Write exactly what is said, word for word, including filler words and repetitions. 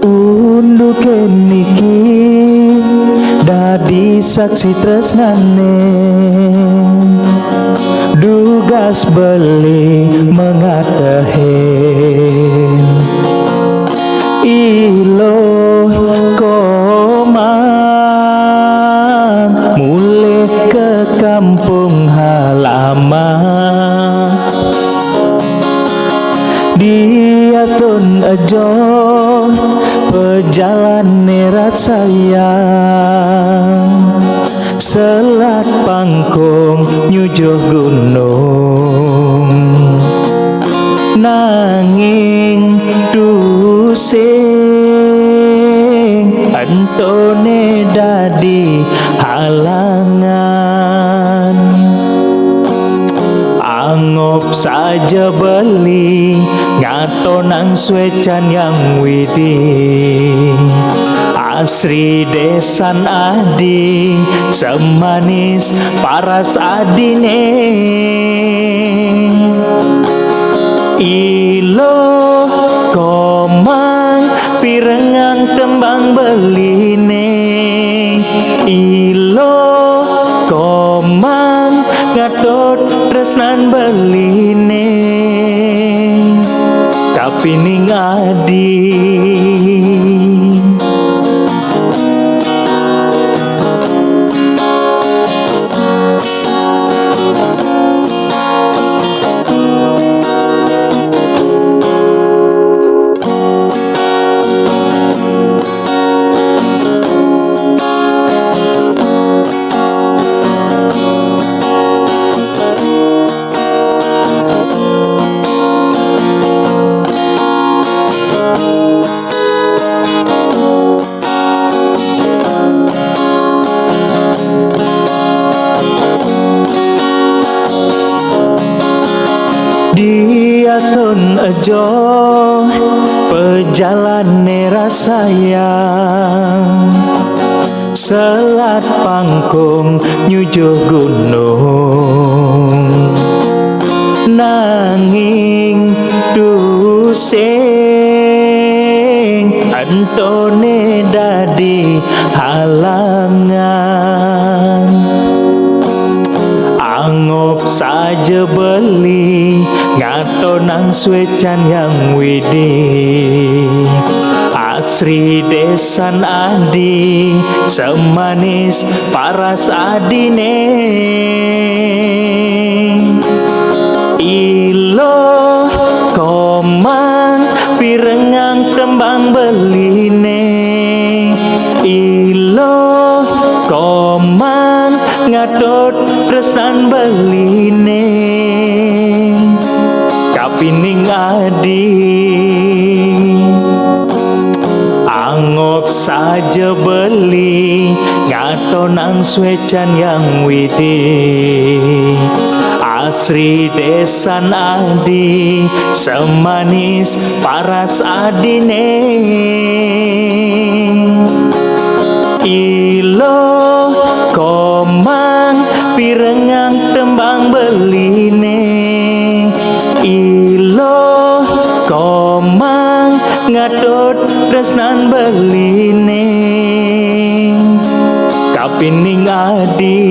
Unduké niki dadi saksi tresnané, dugas beli mengatehin. Iloh Komang mulih ke kampung halaman. Diastun ejo pejalané rasayang, selat pangkung nyujuh gunung. Nanging tusing entoné dadi halangan. Anggep saja beli ngatonang suécan Hyang Widi. Asri désan adi semanis paras adiné. Iloh Komang pirengang tembang beliné. Iloh Komang ngatut tresnan beliné. Kapining adi. Diastun ejo pejalané rasayang, selat pangkung nyujuh gunung. Nanging tusing entoné dadi halangan. Anggep saja beli ngatonang suécan Hyang Widi. Asri désan adi semanis paras adiné. Iloh Komang pirengang tembang beliné. Iloh Komang ngatut tresnan beliné. Kapining adi. Anggep saja beli ngatonang suécan Hyang Widi. Asri désan adi semanis paras adiné. Iloh Komang pirengang tembang beliné. Iloh Komang ngatut tresnan beliné. Kapining adi.